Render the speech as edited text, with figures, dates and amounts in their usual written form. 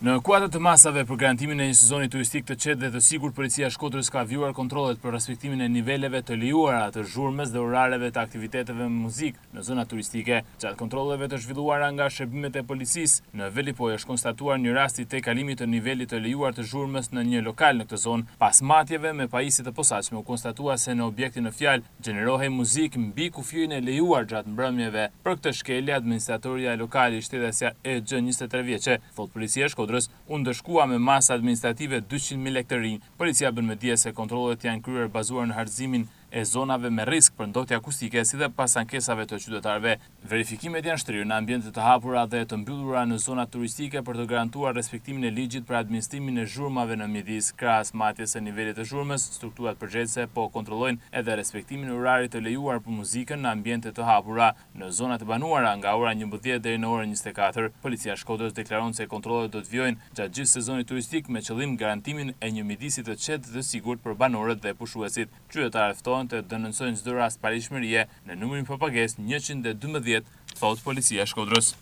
Në kuadër të masave për garantimin e një sezoni turistik të qetë dhe të sigurt, Policia e Shkodrës ka vijuar kontrollet për respektimin e niveleve të lejuara të zhurmës dhe orareve të aktiviteteve me muzikë në zonat turistike. Gjatë kontrolleve të zhvilluara nga shërbimet e policisë, në Velipojë është konstatuar një rast i tejkalimit të nivelit të lejuar të zhurmës në një lokal në këtë zonë. Pas matjeve me pajisje të posaçme u konstatua se në objektin në fjalë Gjenerohej muzikë mbi kufirin e lejuar gjatë mbrëmjeve. Për këtë shkelje, administratorja e lokalit, shtetasja EG, 23 vjeçe, thotë Policia e Shkodrës, u ndëshkua me masë administrative 200.000 lekë të rinj. Policia bën me dije se kontrollet janë kryer bazuar në hartëzimin e zonave me risk për ndotje akustike si dhe pas ankesave të qytetarëve. Verifikimet janë shtrirë në ambiente të hapura dhe të mbyllura në zonat turistike për të garantuar respektimin e ligjit për administrimin e zhurmave në mjedis. Krahas matjes së nivelit të zhurmës, strukturat përgjegjëse po kontrollojnë edhe respektimin e orarit të lejuar për muzikën në ambiente të hapura në zonat e banuara nga ora 11 deri në orën 24. Policia e Shkodrës deklaron se kontrollet do të vijojnë gjatë gjithë sezonit turistik me qëllim garantimin e një mjedisi të qetë dhe të sigurt për banorët dhe pushuesit. Qytetarët ftohen të denoncojnë çdo rast paligjshmërie në numrin pa pagesë 112, thotë Policia e Shkodrës.